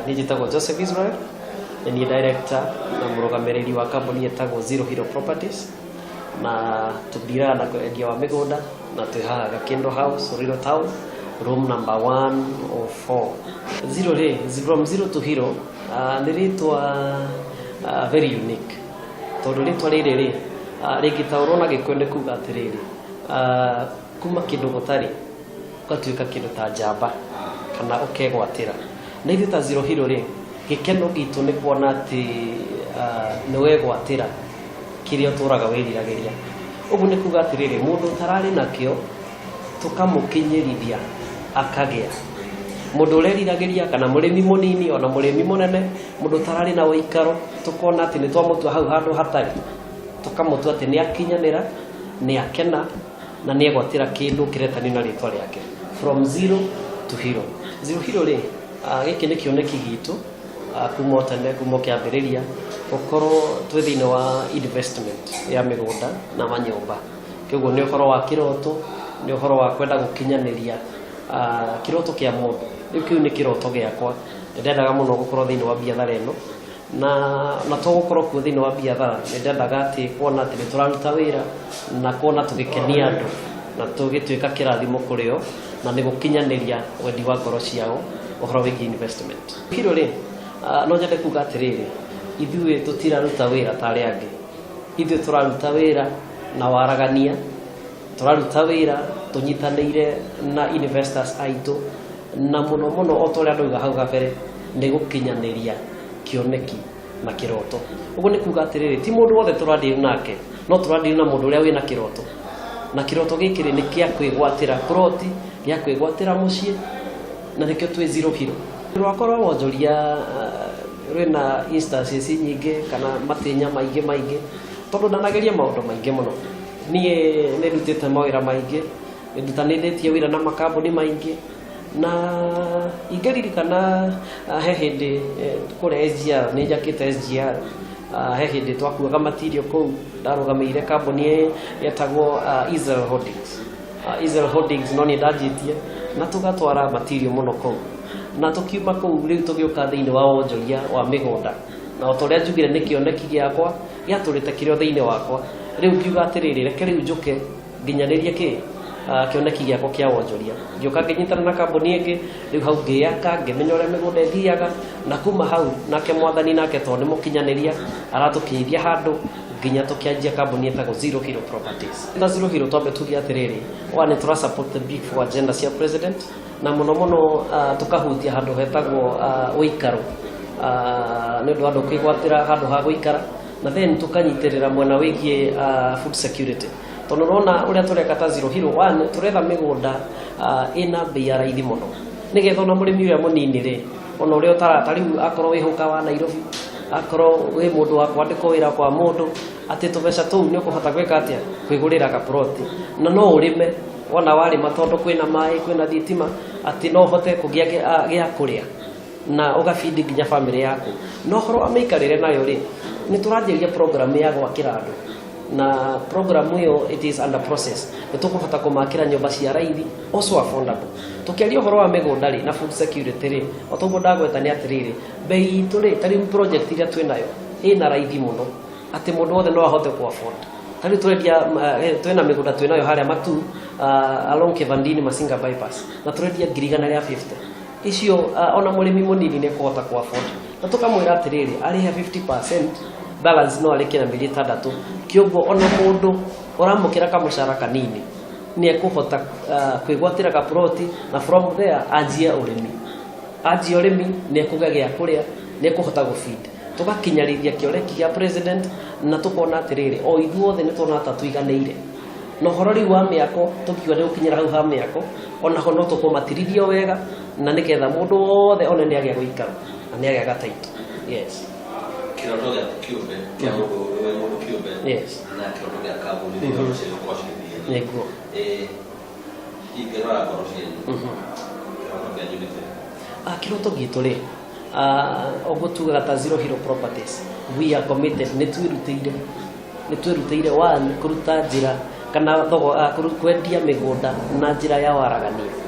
Niĩ njĩtagwo Joseph Israel, nĩ niĩ director na mũrũgamĩrĩri wa kambuni ĩtagwo Zero Hero Properties, na tũndiraga na wendia wa mĩgũnda na twĩ haha Gakindo House, Ruiru Town, room number 104. Zero rĩ, from zero to hero, nĩ rĩtwa very unique tondũ rĩtwa rĩrĩ rĩ, rĩngĩtaũrwo na Gĩkũyũ nĩ kuga atĩrĩrĩ, kuma kĩndũ gũtarĩ ũgatuĩka kĩndũ ta njamba kana ũkegwatĩra. Na ithuĩ ta Zero Hero rĩ, gĩkeno gitũ nĩ kuona atĩ nĩ wegwatĩra kĩrĩa ũtũraga wĩriragĩria. Ũguo nĩ kuga atĩrĩrĩ, mũndũ ũtararĩ nakĩo tũkamũkinyĩrithia akagĩa. Mũndũ ũreriragĩria kana mũrĩmi mũnini ona mũrĩmi mũnene, mũndũ ũtararĩ na ũikaro, tũkona atĩ nĩ twamũtua hau handũ hatarĩ, tũkamũtua atĩ nĩ akinyanĩra, nĩ akena, na nĩ egwatĩra kĩndũ kĩretanio na rĩtwa rĩake. From zero to hero. Zero hero rĩ, gĩkĩ nĩ kĩoneki gitũ kuma o tene, kuma o kĩambĩrĩria, gũkorwo twĩ thĩinĩ wa investment ya mĩgũnda na manyũmba. Kĩoguo nĩ ũhoro wa kĩroto, nĩ ũhoro wa kwenda gũkinyanĩria kĩroto kĩa mũndũ. Rĩu kĩu nĩ kĩroto gĩakwa. Nĩ ndendaga mũno gũkorwo thĩinĩ wa biathara ĩno, na to gũkorwo kuo thĩinĩ wa biathara, nĩ ndendaga atĩ kuona atĩ nĩ tũraruta wĩra na kuona tũgĩkenia andũ na tũgĩtuĩka kĩrathimo kũrĩ o, na nĩ gũkinyanĩria wendi wa ngoro ciao ũhoro wĩgiĩ investment. Hero rĩ, no nyende kuga atĩrĩrĩ, ithuĩ tũtiraruta wĩra ta arĩa angĩ. Ithuĩ tũraruta wĩra na waragania, tũraruta wĩra tũnyitanĩire na investors aitũ, na mũno mũno o ta ũrĩa ndauga hau kabere, nĩ gũkinyanĩria kĩoneki na kĩroto. Ũguo nĩ kuga atĩrĩrĩ, ti mũndũ wothe tũradeal nake, no tũradeal na mũndũ ũrĩa wĩna kĩroto. Na kĩroto gĩkĩ rĩ, nĩ kĩa kwĩgwatĩra ploti, gĩa kwĩgwatĩra mũciĩ, na nĩkĩo twĩ Zero Hero. Rwakwa rwa wonjoria rwĩna instances nyingĩ kana matĩnya maingĩ maingĩ, tondũ ndanageria maũndũ maingĩ mũno. Niĩ nĩ ndutĩte mawĩra maingĩ, nĩ ndutanĩtie wĩra na makambuni maingĩ, na ingĩririkana he hĩndĩ kũrĩa SGR, nĩ njakĩte SGR, he hĩndĩ twakuaga material kũu, ndarũgamĩire kambuni yetagwo Israel Holdings. Israel Holdings no niĩ ndanjĩtie, na tũgatwara material mũno kũu. Na tũkiuma kũu rĩu tũgĩũka thĩinĩ wa wonjoria wa mĩgũnda. Na o ta ũrĩa njugire nĩ kĩoneki gĩakwa gĩatũrĩte kĩrĩ o thĩinĩ wakwa. Rĩu ngiuga atĩrĩrĩ, reke rĩu njũke nginyanĩrie kĩ kĩoneki gĩakwa kĩa wonjoria. Ngĩũka ngĩnyitana na kambuni ĩngĩ, rĩu hau ngĩaka, ngĩmenya ũrĩa mĩgũnda ĩthiaga, na kuma hau nake mwathani nake tondũ nĩ mũkinyanĩria aratũkinyithia handũ nginya tũkĩanjia kambuni ĩtagwo Zero Hero Properties. Na Zero Hero twambe tuge atĩrĩrĩ, one, nĩ tũra support the big four agenda cia president, na mũno mũno tũkahutia handũ hetagwo ũikaro, nĩ ũndũ wa andũ kwĩgwatĩra handũ ha gũikara, na then tũkanyitĩrĩra mwena wĩgiĩ food security, tondũ ũrona ũrĩa tũreka ta Zero Hero, one, tũretha mĩgũnda ĩna bei ya raithi mũno, nĩgetha ona mũrĩmi ũrĩa mũnini rĩ, ona ũrĩa ũtara, ta rĩu akorwo wĩ hũka wa Nairobi, akorwo wĩ mũndũ wa kwandĩkwo wĩra kwa mũndũ, atĩ tũbeca tũu nĩ ũkũhota gwĩka atĩa, kwĩgũrĩra gaploti, na no ũrĩme wona warĩma, tondũ kwĩna maĩ, kwĩna thitima, atĩ no ũhote kũgĩa gĩa kũrĩa na ũgabindi nginya bamĩrĩ yaku. Na ũhoro wa mĩikarĩre nayo rĩ, nĩ tũranjĩrĩria program ya gwakĩra andũ, na program ĩyo it is under process. Nĩ tũkũhota kũmakĩra nyũmba cia raithi, also affordable. Tũkĩaria ũhoro wa mĩgũnda rĩ na food security rĩ, o toguo ndagweta nĩ atĩrĩrĩ, bei itũ rĩ, ta rĩu project iria twĩ nayo ĩna raithi mũno atĩ mũndũ wothe no ahote ku afford. Ta rĩu tũrendia, twĩna mĩgũnda twĩ nayo harĩa Matu, along Kivandini Masinga bypass, na tũrendia 150,000 icio, ona mũrĩmi mũnini nĩ ekũhota ku afford, na tũkamwĩra atĩrĩrĩ, arĩhe 50%, balance no arĩkie na mĩeri 6. Kĩoguo ona mũndũ ũramũkĩra kamũcara kanini nĩ ekũhota kwĩgwatĩra gaploti, na from there anjie ũrĩmi. Anjia ũrĩmi nĩ ekũgĩa gĩa kũrĩa, nĩ ekũhota gũfeed. Tũgakinyarĩria kĩoneki gĩa president, na tũkona atĩrĩrĩ, o ithuothe nĩ tuona ta tũiganĩire. Na ũhoro rĩu wa mĩako, tũkiuga nĩ gũkinyĩra hau ha mĩako, onaho no tũkũmatirithio wega, na nĩgetha mũndũ wothe one nĩ agĩa gũikara na nĩ agĩa gataito. Yes. Kĩroto gĩaku kĩũmbe, kĩa mũndũ wĩ mũndũ kĩũmbe, na kĩroto gĩa kambuni nĩ cigũkorwo cigĩthiĩ. Nĩguo. Ingĩrora ngoro cianyu, kĩroto kĩanyu nĩ kĩrĩkũ? Kĩroto gitũ rĩ, ũguo tugaga ta Zero Hero Properties, we are committed, nĩ twĩrutĩire one, kũruta njĩra kana thogo, kwendia mĩgũnda na njĩra ya waragania.